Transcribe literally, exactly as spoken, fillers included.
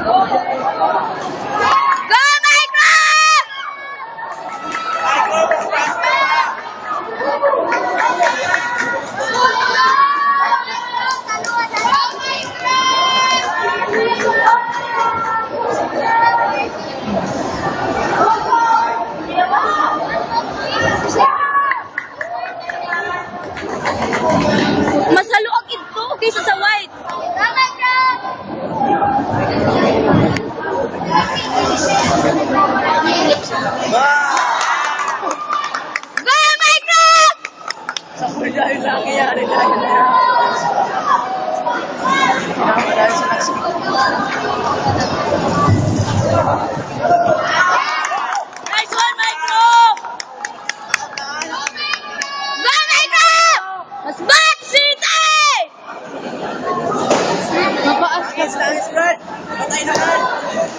Go, Micro! Mas lalo ito kaysa sa white. Go, Micro! Nice one, Micro! Go, Micro! Mas bat, City! Mataas ka.